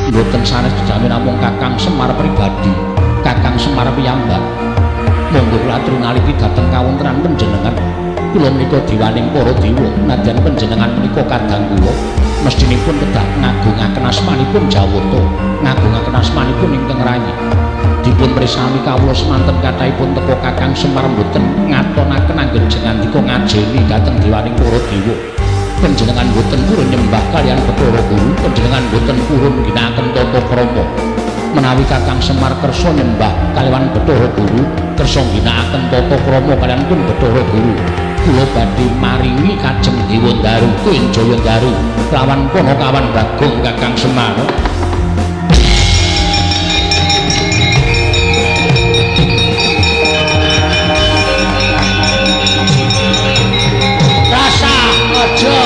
Mboten sanes kejawi namung Kakang Semar pribadi, Kakang Semar piyambak. Monggo kula aturi ngaliti dhateng kawontenan panjenengan. Kula menika diwaning para dewa, nadyan panjenengan menika kadang kula mestinipun kedah ngagungaken asmanipun Jawata, ngagungaken asmanipun ingkang rayi. Dipun pirsani kawula semanten kathahipun teka Kakang Semar mboten ngatonaken anggen jengandika ngajeni dhateng diwaning para dewa. Panjenengan mboten purun nyembah kaliyan Bathara Guru, panjenengan mboten purun ginakaken tata krama. Menawi Kakang Semar kersa nyembah kaliyan Bathara Guru, kersa ngginakaken tata krama kaliyan pun Bathara Guru, kula badhe maringi kajeng Dewa Ndaru Jaya Ndaru lawan Panakawan Bagong Kakang Semar. Rasa aja.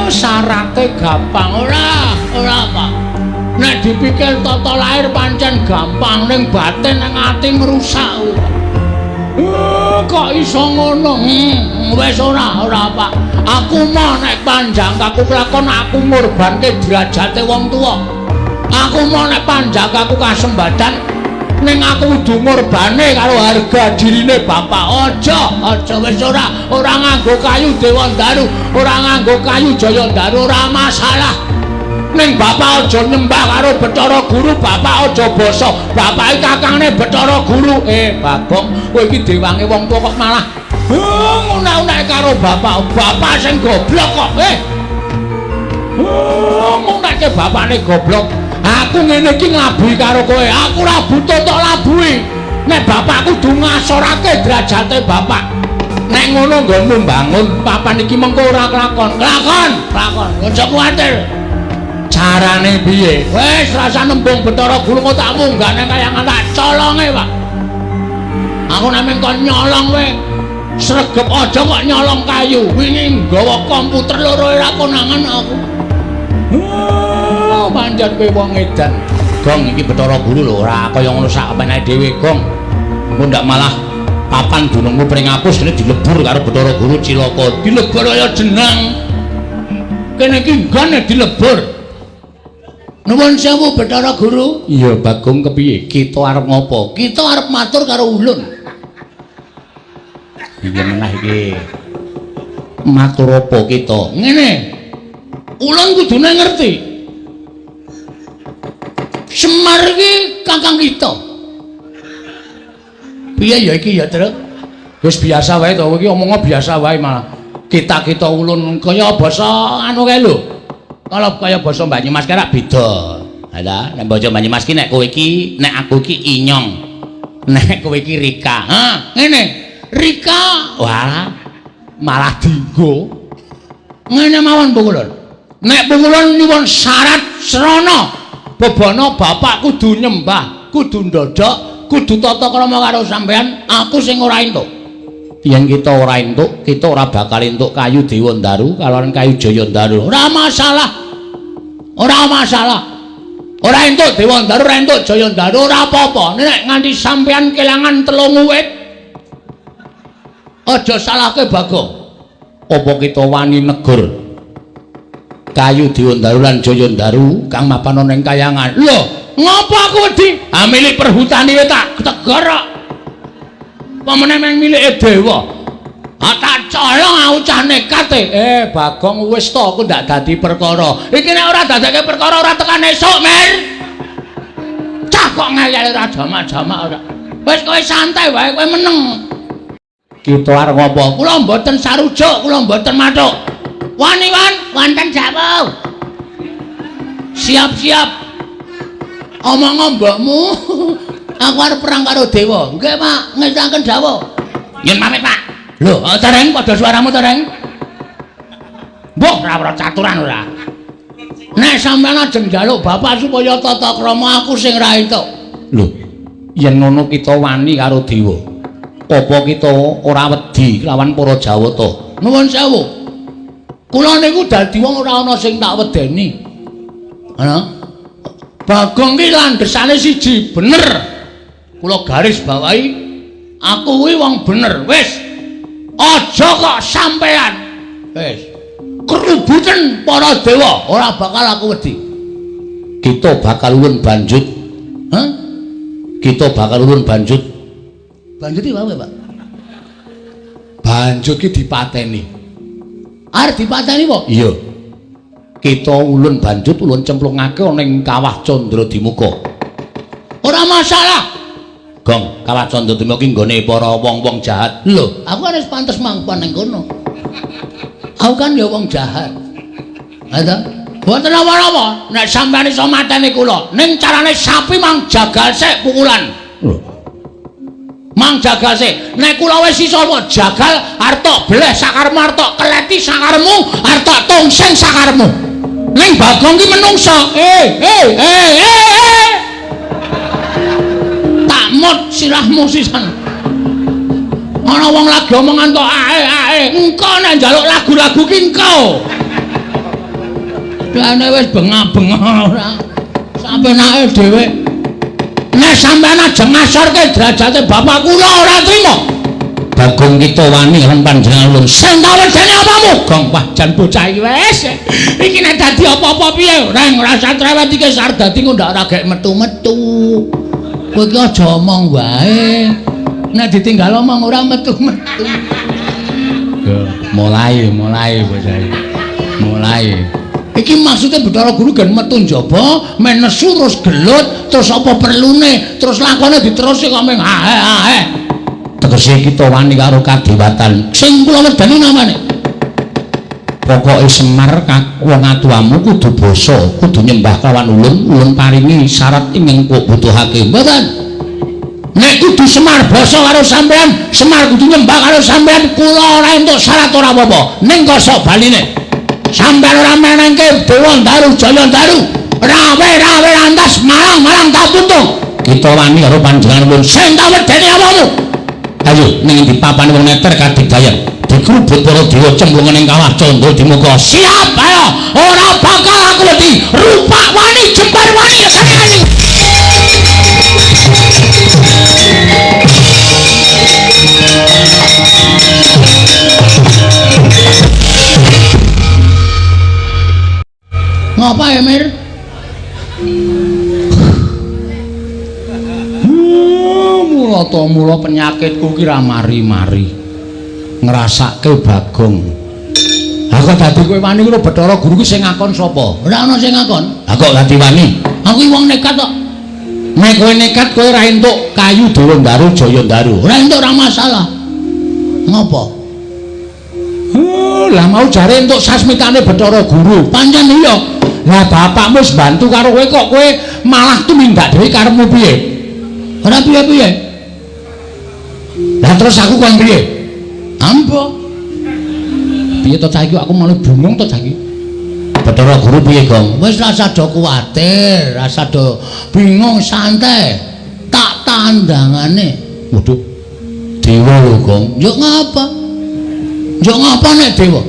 Syarate gampang ora? Ora, Pak. Nek dipikir tata lahir pancen gampang, ning batin nang ati ngrusak. Kok iso ngono? Wis ora, Pak. Aku mau nek panjang aku kelakon aku ngorbanke derajate wong tuwa. Aku mau nek panjang aku kasembadan ning aku kudu ngorbane karo harga dirine bapak. Aja, aja wis ora nganggo kayu Dewa Ndaru, ora nganggo kayu Jaya Ndaru, ora masalah. Ning bapak aja nyembah karo Bathara Guru, bapak aja basa. Bapak iki kakangne Bathara Guru. Bagong, kowe iki dewange wong tuwa kok malah ngunek-unek karo bapak. Bapak sing goblok kok. Ngunekke bapakne goblok. Aku ngene iki nglabuhi karo kowe. Aku ora butuh tok labuhi. Nek bapak kudu ngasorake derajate bapak. Nek ngono nggonmu mbangun papan iki mengko ora kelakon. Kelakon, kelakon. Aja kuwatir. Carane piye? Wis rasa nembung Bathara Guru kok tak munggah nang kayangan tak colonge, Pak. Aku nek kon nyolong kowe. Sregep aja kok nyolong kayu. Wingi nggawa komputer loro ora konangan aku. Oh, pancen kowe wong edan. Gong iki Bathara Guru lho ora kaya ngono sak penake dhewe, Gong. Engko ndak malah papan gunungmu pring apus kene dilebur karo Bathara Guru cilaka. Dilebur kaya jenang. Kene iki nggone dilebur. Nuwun sewu Bathara Guru. Iya, Bagong kepiye? Kita arep ngopo? Kita arep matur karo ulun. Iya menah iki. Matur apa kita? Ngene. Ulun kudune ngerti. Semar iki kakang kita. Piye ya iki ya, Truk? Wis biasa wae to, iki omongnya biasa wae malah. Kita-kita ulun kaya basa anu kae lho. Kalau kaya basa Banyumas kae rak beda. Ha ta, nek basa Banyumas ki nek kowe iki, nek aku iki inyong. Nek kowe iki Rika. Ha, ngene. Rika, wah, malah dinggo. Ngene mawon Pungulun. Nek Pungulun nyuwun syarat srana bebana bapak kudu nyembah, kudu ndodhok, kudu tata krama karo sampean, aku sing ora entuk. Yen kita ora entuk, kita ora bakal entuk kayu Dewa Ndaru kalawan kayu Jaya Ndaru. Ora masalah. Ora masalah. Ora entuk Dewa Ndaru, ora entuk Jaya Ndaru, ora apa-apa. Nek nganti sampean kelangan telung wit, aja salahke Bagong. Apa kita wani negur kayu Dewa Ndaru lan Jaya Ndaru kang mapan ana ing kayangan? Lho, ngopo aku wedi? Ah milik perhutani wae tak tegur kok. Pamene meng milike dewa. Ah tak colong aku cah nekat e. Bagong wis to aku ndak dadi perkara. Iki nek ora dadekke perkara ora tekan esuk, Mir. Cah kok ngeyel ora jamak-jamak ora. Wis kowe santai wae, kowe meneng. Kita arep ngopo? Kula mboten sarujuk, kula mboten mathuk. Wani wan, wonten jawab. Siap-siap. Omong mbokmu. Aku arep perang karo dewa. Nggih, Pak, ngesaken dawuh. Yen pamit, Pak. Lho, tereng padha suaramu tereng. Mbah, ora ora caturan ora. Nek sampeyan ajeng njaluk bapak supaya tata krama aku sing ra entuk. Lho, yen ngono kita wani karo dewa. Apa kita ora wedi lawan para Jawata? Nuwun sewu. Kula niku dadi wong ora ana sing tak wedeni. Ana? Bagong ki landhesane siji, bener. Kula garis bawahi, aku kuwi wong bener. Wis. Aja kok sampean Wis. Kerubuten para dewa ora bakal aku wedi. Kita bakal ulun banjut. Hah? Kita bakal ulun banjut. Banjut iki wae, Pak. Banjut ki dipateni. Arep dipateni apa? Iya. Kita ulun banjut ulun cemplungake ana ing Kawah Candradimuka. Ora masalah. Gong, Kawah Candradimuka ki nggone para wong-wong jahat. Lho, aku kan wis pantes mangkon ning kono. Aku kan ya wong jahat. Ha ta? Mboten apa-apa, nek sampeyan iso mateni kula, ning carane sapi mang jagal sik pukulan. Lho. Mang jagal sik. Nek kula wis iso jagal arep tok bleh sakarmu, arep tok keleti sakarmu, arep tok tongseng sakarmu. Ning Bagong ki menungso. Eh. Tak mut sirahmu sisan. Ana wong lagi omongan tok ae ae. Engko nek njaluk lagu-lagu ki engko. Dane wis bengah-bengah ora. Sampenake dhewe. Nek sampean aja ngasorke derajate bapak kula ora trima. Bagong kita wani lan panjenengan ulun. Sing tak wedeni apamu? Gong, wah jan bocah iki wis. Iki nek dadi apa-apa piye? Reng rasa trewet iki sar dadi ngundak ora gek metu-metu. Kowe iki aja omong wae. Nek ditinggal omong ora metu-metu. Mulai bocah iki. Mulai. Iki maksudnya Bathara Guru gen metu njaba, men nesu terus gelut, terus apa perlune, terus lakone diterusi kok meng ae ae. Tegese kita wani karo kadewatan. Sing kula wedeni namane. Pokoke Semar wong atuwamu kudu basa, kudu nyembah kawan ulun, ulun paringi syarat ingkang kok butuhake. Mboten. Nek kudu Semar basa karo sampean, Semar kudu nyembah karo sampean, kula ora entuk syarat ora apa-apa. Ning kosok baline. Sampeyan ora menengke Dewa Ndaru Jaya Ndaru. Rawe-rawe rantas marang-marang kapuntung. Kita wani karo panjenengan ulun. Sing tak wedeni apamu? Ayo ning endi papane wong neter kadigdayan. Dikrubut para dewa cemplungan ing Kawah Candradimuka. Siap ayo, ora bakal aku wedi. Rupak wani, jembar wani, sekali. Ngapa ya, Mir? Mula to mula penyakitku ki ra mari-mari. Ngrasake Bagong. Ha kok dadi kowe wani ngono Bathara Guru ki sing ngakon sapa? Ora ana sing ngakon. Ha kok dadi wani? Aku ki wong nekat kok. Nek kowe nekat kowe ora entuk kayu Dewa Ndaru Jaya Ndaru. Ora entuk ora masalah. Ngopo? Lah mau jare entuk sasmitane Bathara Guru. Pancen iya. Lah bapakmu wis bantu karo kowe kok kowe malah tumindak dhewe karepmu piye? Ora piye-piye. Lah terus aku kon piye? Ambo. Piye to cah iki aku malah bingung to cah iki. Bathara Guru piye, Gong? Wis rasa do kuwatir, rasa do bingung santai. Tak tandangane. Waduh. Dewa lho, Gong. Yo ngapa? Yo ngapa nek dewa?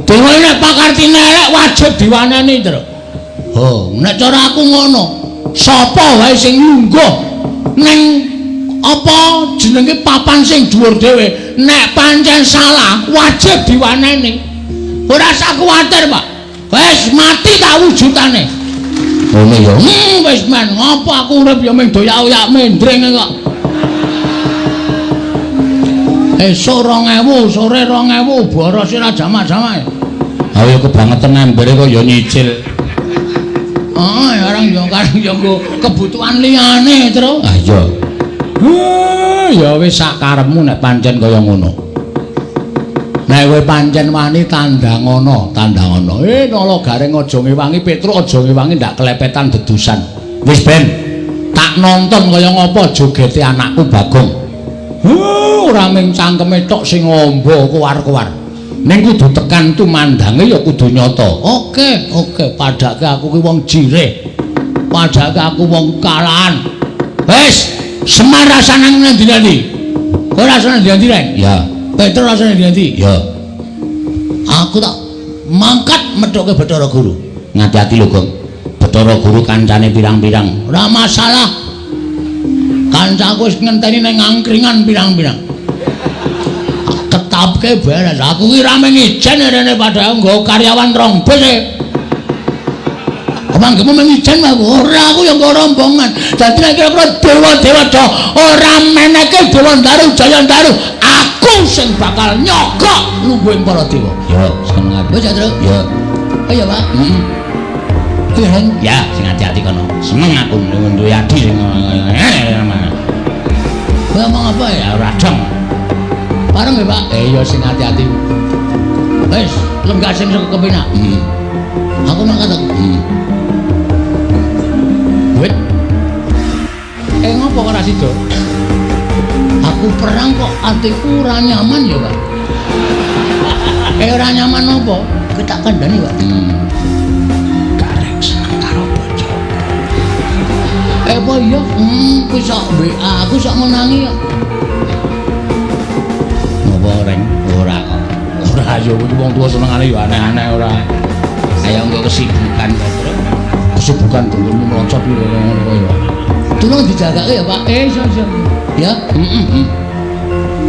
Dewa nek pakartine elek wajib diwaneni, Tru. Oh, nek cara aku ngono. Sapa wae sing lungguh ning apa jenenge papan sing dhuwur dhewe, nek pancen salah wajib diwaneni. Ora usah kuwatir, Pak. Wis mati tak wujudane. Ngono ya. Wis men, ngopo aku urip ya mung doyak-oyak mendring kok. Esuk 2000, sore 2000, boros ora jamak-jamak. Ayo kebangetan embere kok ya nyicil. Ah, ya orang ya kan ya nggo kebutuhan liyane, Tru. Ah iya. Ya wis sak karepmu nek pancen kaya ngono. Nek kowe pancen wani tandhangono, tandhangono. Nala Gareng aja ngewangi, Petruk aja ngewangi ndak kelepetan dedusan. Wis ben, tak nonton kaya ngapa jogete anakku Bagong. Ora mung cangkeme tok sing amba kowar-kowar. Ning kudu tekan tumandange ya kudu nyata. Oke, oke, padake aku ki wong jirih. Padake aku wong kalahan. Wis, Semar rasane nang ndi-ndi? Kowe rasane ndi-ndi, Reng? Ya. Petruk rasane ndi-ndi? Ya. Aku tak mangkat methuke Bathara Guru. Ngati-ati lho, Gong. Bathara Guru kancane pirang-pirang. Ora masalah. Kancaku wis ngenteni ning angkringan pirang-pirang. Tetapke beres. Aku ki ra mengijen rene padahal nggo karyawan rong bus e. Manggemu mengijen aku ora, aku yang nggo rombongan. Dadi nek kira-kira dewa-dewa do ora meneke Dewa Ndaru Jayandaru, aku sing bakal nyogok lungguhing para dewa. Ya, seneng aku. Wis, Truk. Ya. Oh iya, Pak. Heeh. Iya, ya, sing hati-hati kono. Seneng aku duwe adi sing kowe ngomong apa ya? Ora dong. Bareng ya, Pak? Ya sing hati-hati. Wis, lenggah sing kepenak. Heeh. Aku mangkat aku. Heeh. Wit. Ngopo kok ora sida? Aku perang kok atiku ora nyaman ya, Pak. Ora nyaman apa? Kowe tak kandhani, Pak. Gareng seneng karo bojoku. Apa iya? Kuwi sak WA aku sak menangi kok. Ngopo, Reng? Ora kok. Ora ya kuwi wong tuwa senengane ya aneh-aneh ora. Ayo engko kesibukan to, Truk. Kesibukan dulurmu mlocot piye ngono kok ya. Tulung dijagake ya, Pak. Iso iso. Ya, heeh.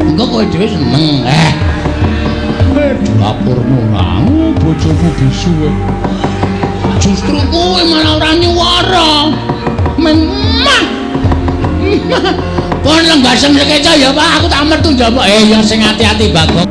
Engko kowe dhewe seneng. Dapurmu ora, bojomu bisu kowe. Justru kowe malah ora nyuwara. Memang. Pon lenggah sing sekeca ya, Pak. Aku tak metu njaba. Ya sing ati-ati, Bagong.